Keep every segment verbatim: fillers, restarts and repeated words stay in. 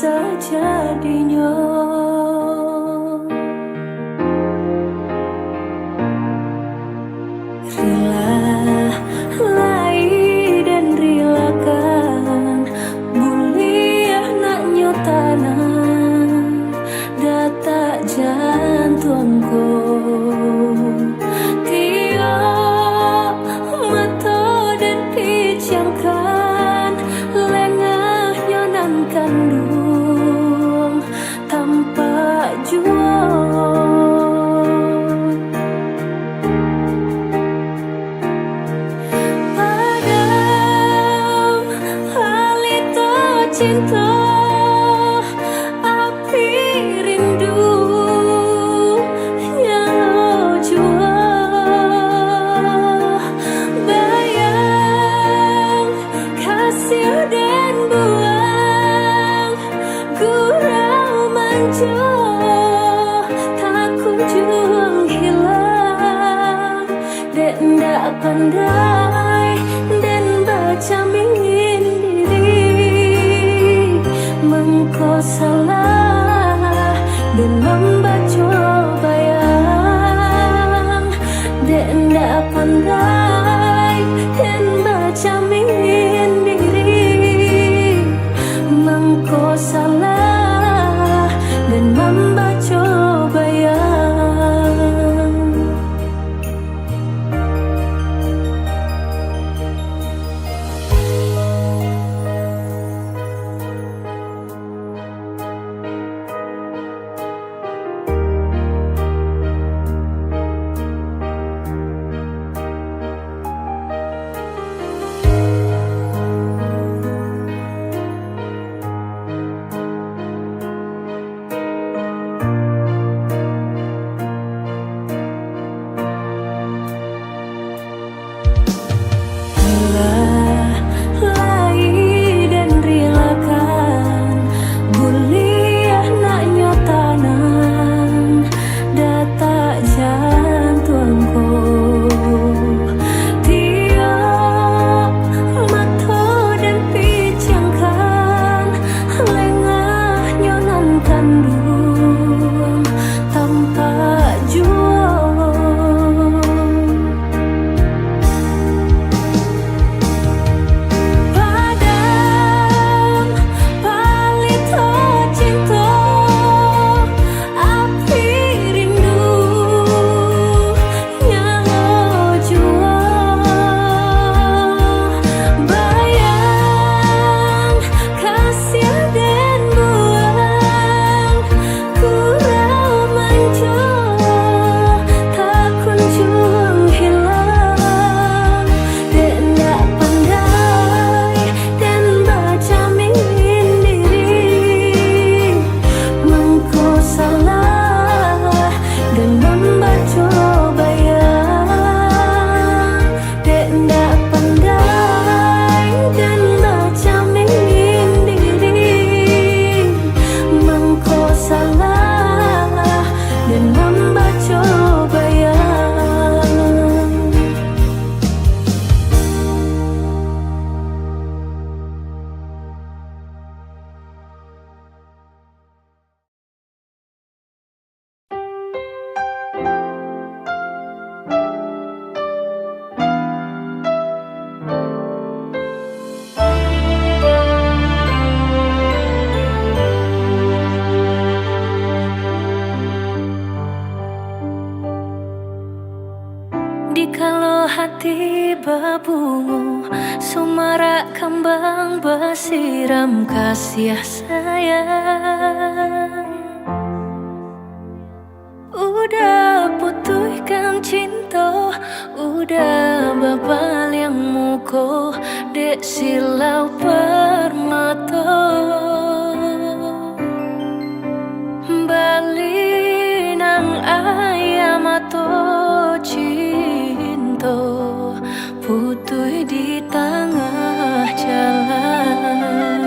Sajadinyo, rilah lai den rilakan, buliah nak nyo tanang datak jantuang ko. Tiok mato den piciangkan, lengahnyo nan kanduang tampak juo. Padam palito cinto, api rindu nyalo juo. Bayang kasiah den buang, gurau manjo tak kunjuang hilang. Dek ndak pandai den bacamin diri, mangko salah den mambaco bayang. Dek ndak pandai den bacamin diri, mangko salah den mambaco bayang. Rilah lai den rilakan, buliah nak nyo tanang datak jantuang ko. Tiok mato den piciangkan, lengahnyo nan kanduang tampak juo. Padam palito cinto, api rindu nyalo juo. Bayang kasiah den buang, gurau manjo tak kunjuang hilang. Dek ndak pandai den bacamin diri, mangko salah den mambaco bayang. Dek ndak pandai den bacamin diri, mangko salah den mambaco bayang. Dikalo hati babungo, sumarak kambang basiram kasiah sayang. Udah putuihkan cinto, udah babaliang muko dek silau parmato. Balinang aia mato cinto, putuih di tangah jalan.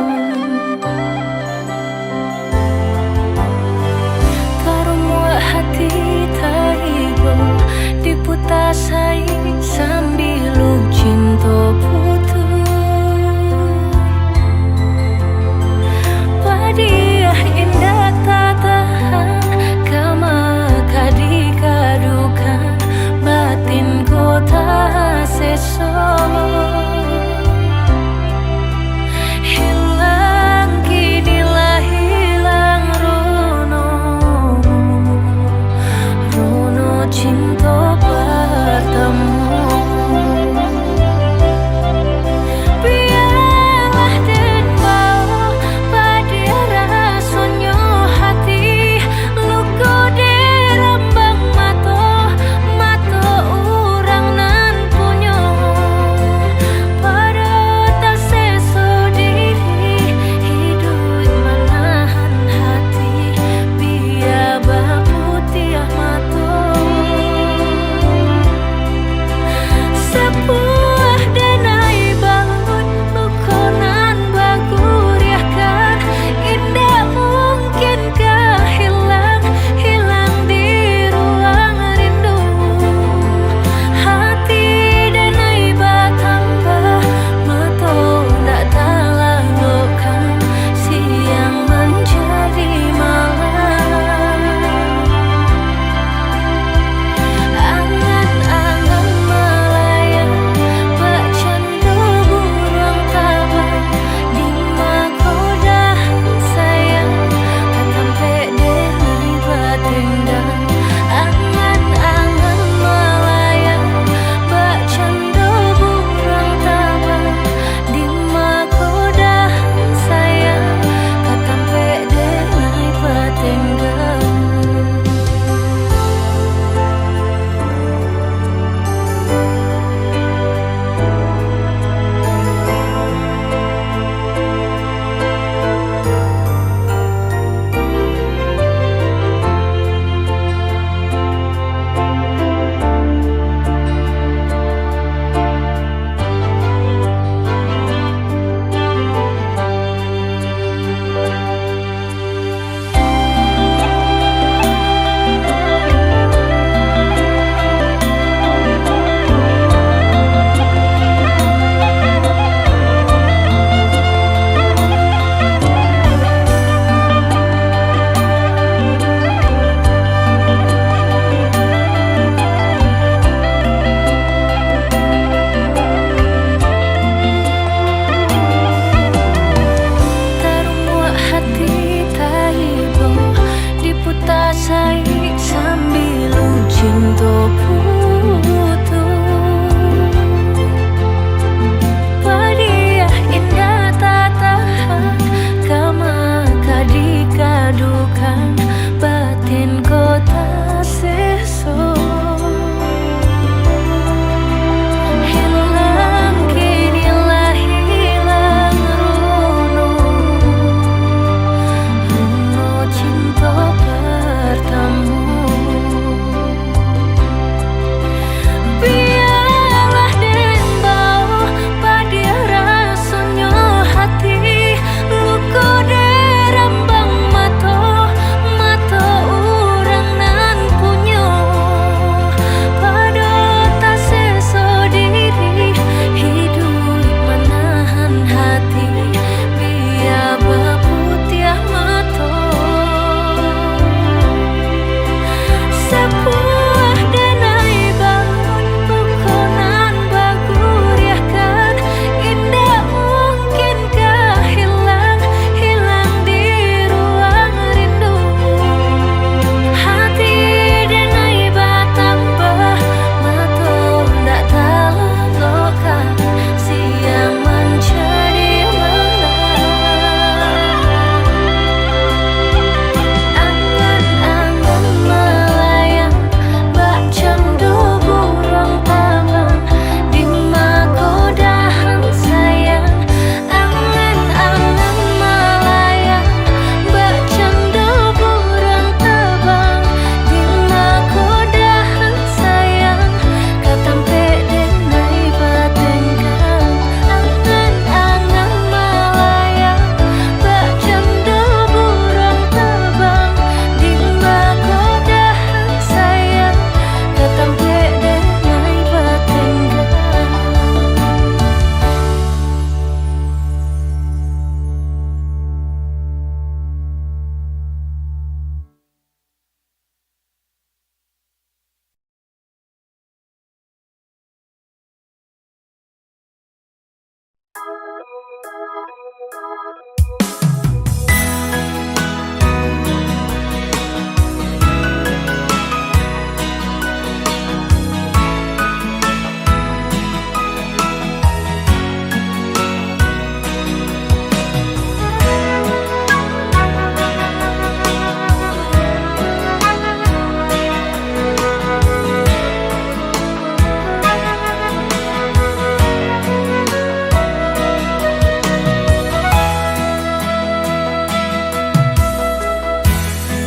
Tarumuak hati taibo, diputa sai sambilu cinto putuih.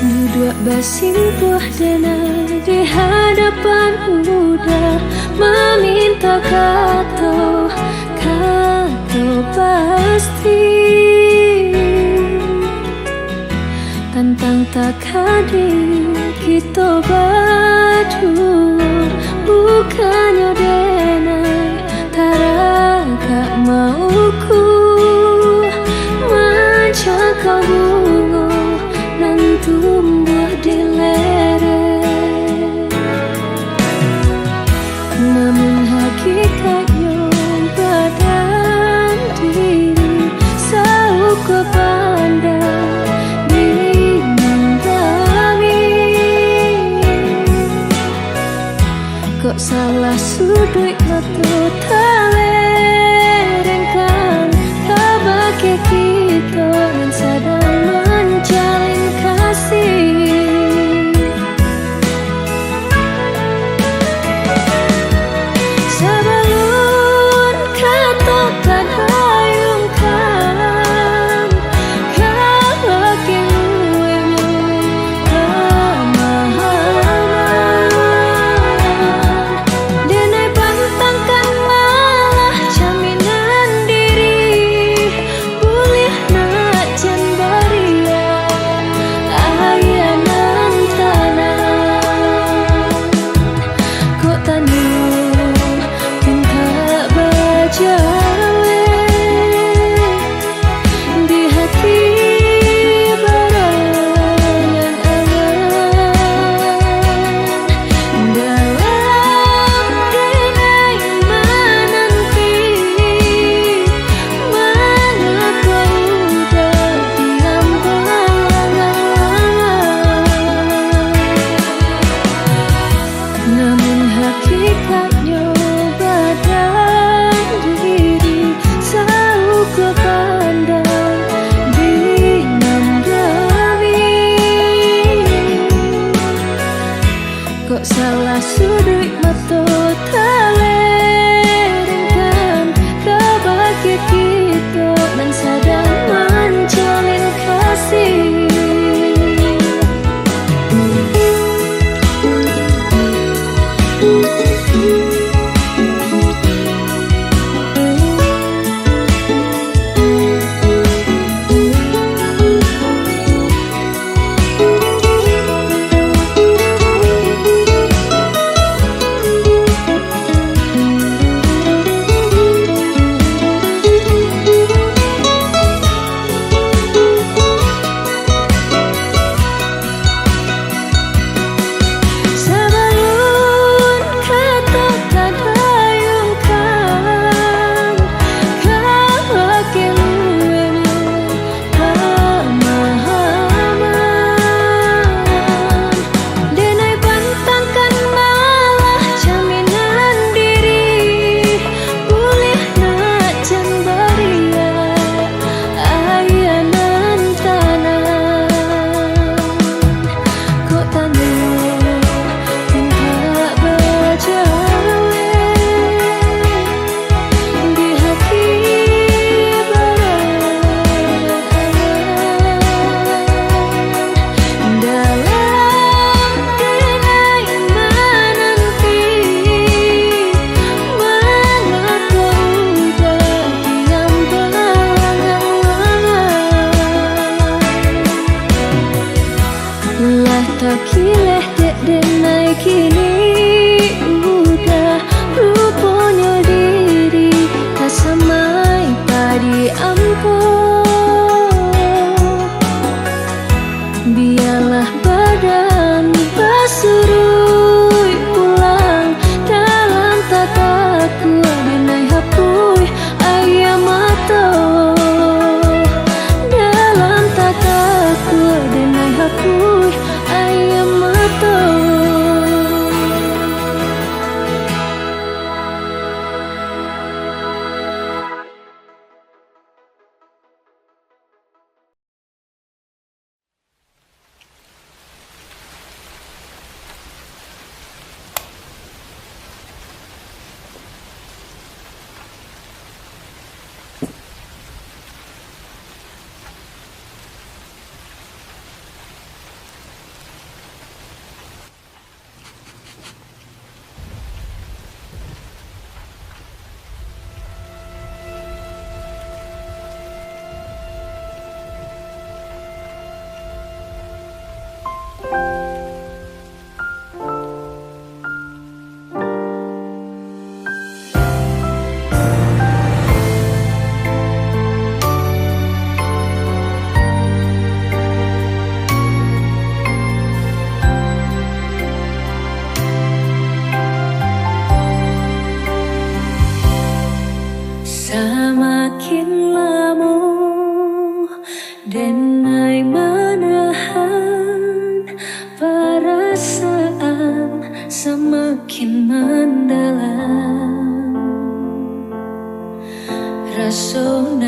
Duduak basimpuah denai di hadapan Uda, maminta kato, kato pasti tantang takadi kito baduo. Bukannyo denai taragak mauku, manjakau bungo nan tumbuah di lereng. Namun hakikatnyo badan diri sauko pandang di nan langik. Kok salah suduik mato talerengkan kabake kito nan sadang manjalin kasih. Sabalun kato tadayungkan, kabake luenyo pamahaman. Denai pantangkan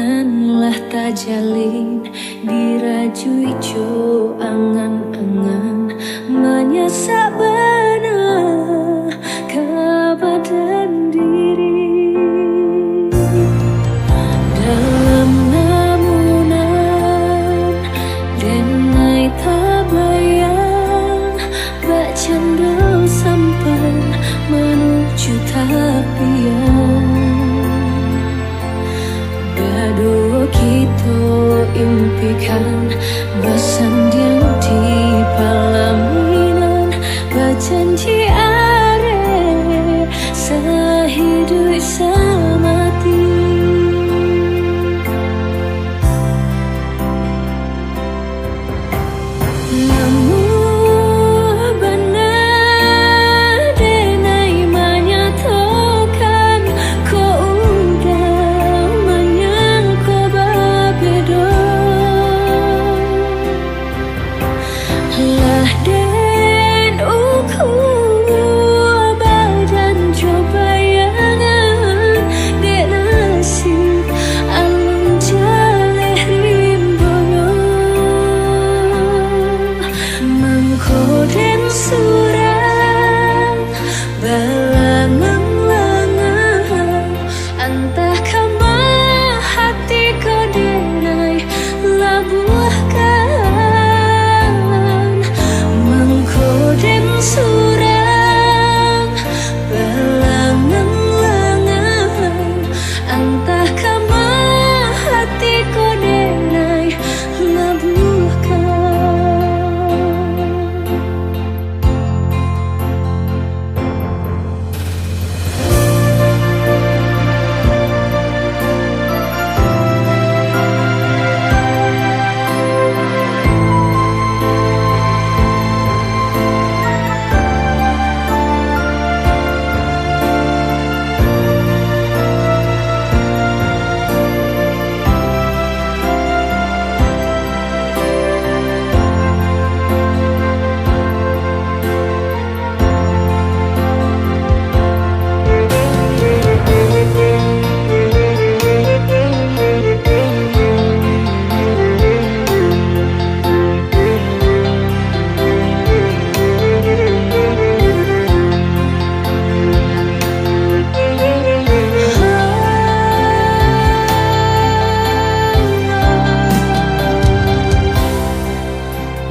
Nan lah tajalin, dirajuik jo angan-angan, manyasak bana ka badan diri. Dalam namunan, denai tabayang, bak cando sampan manuju tapian. Baduo kito impikan, basandiang di palaminan, bajanji areh sahiduik samati. Namuah bana denai manyatokan, kok udah manyangko babedo. Lah den ukua badan jo bayangan, dek nasib alun jaleh rimbonyo. Mangko den surang balangang-langang, antah kama hati ko denai labuahkan. Mangko den surang balangang-langang, antah kama hati ko denai labuahkan.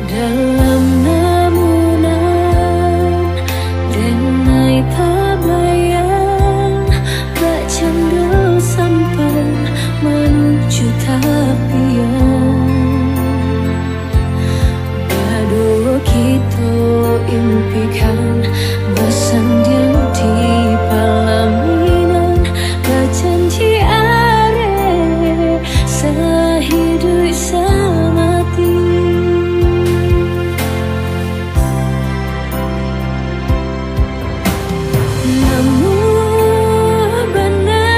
Dalam namunan, denai tabayang, bak cando sampan manuju tapian. Baduo kito impikan, basandiang di palaminan, bajanji areh sahiduik samati. Namuah bana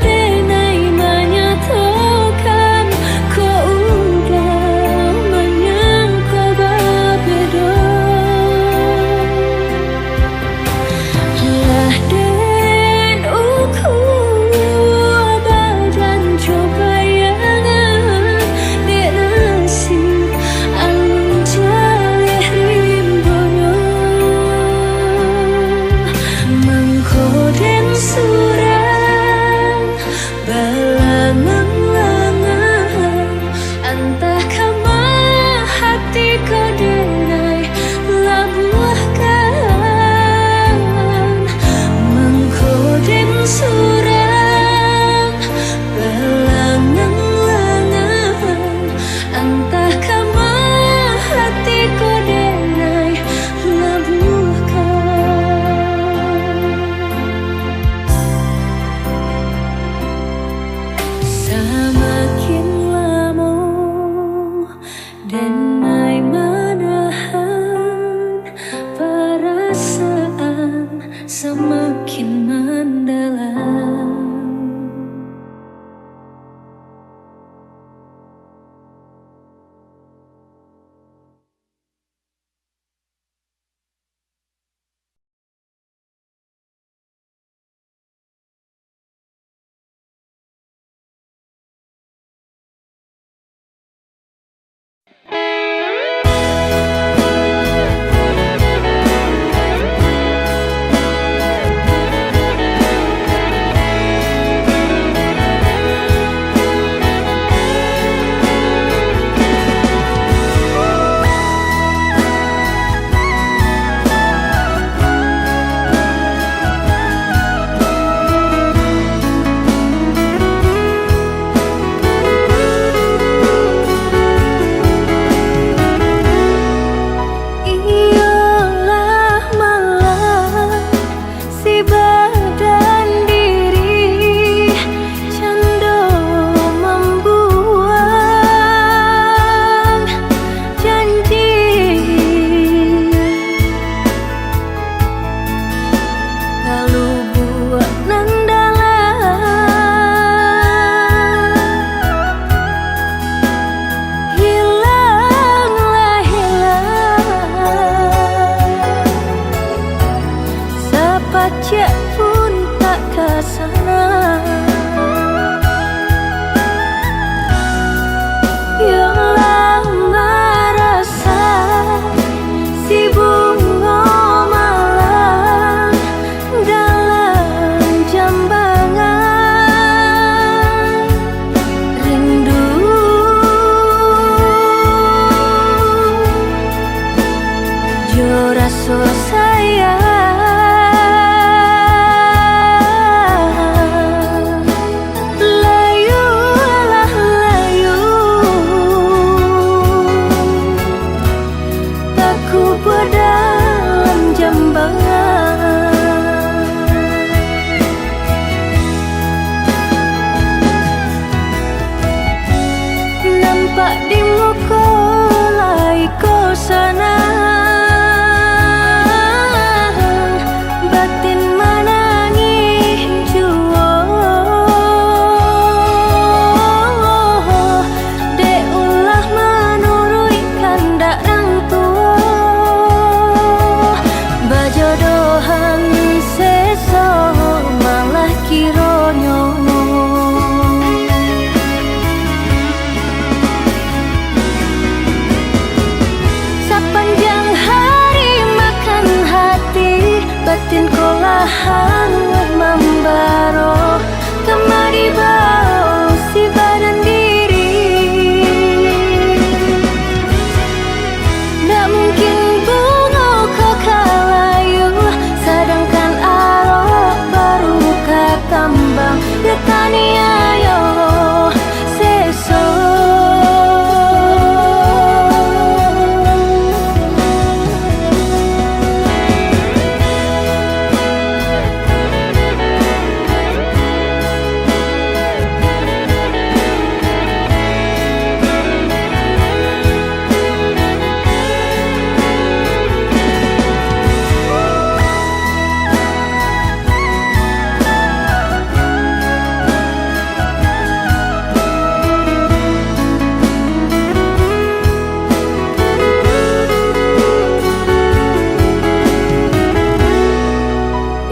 denai manyatokan, kok udah manyangko babedo. Lah den ukua badan jo bayangan, dek nasib alun jaleh rimbonyo. Mangko den surang balangang-langang, antah kama hati ko denai labuahkan. Mangko den surang balangang-langang, antah kama hati ko denai labuahkan. Samakin lamo denai manahan, parasaan samakin mandalam. Sanang, batin manangih juo, dek ulah manuruik kandak nan tuo, bajodohan seso malah kironyo. Sapanjang hari makan hati, batin ko lah hanguih mambaro, kama dibao si badan diri. Ndak mungkin bungo ko ka layu, sadangkan arok baru ka kambang, ditaniayo seso.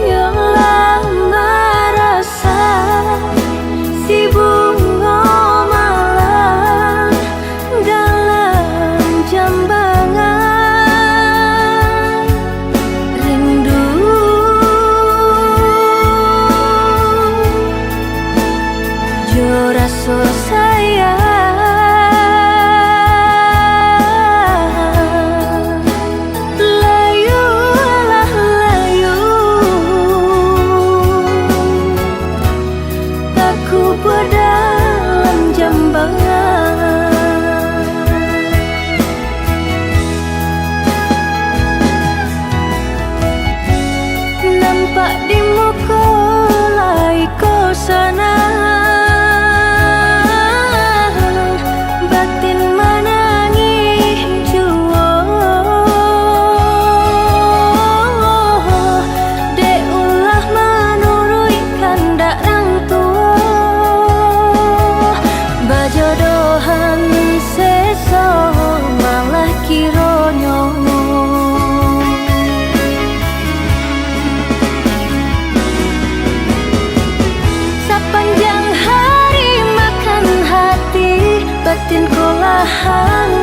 Yang lah marasa si bungo malam dalam jambangan rindu jo raso sayang. Layulah layu, takubua dalam jambangan. Nampak di muko lai ko sanang, batin manangih juo, dek ulah manuruik kandak rang tuo, bajodohan seso malah kironyo. Sapanjang hari makan hati, batin ko lah hanguih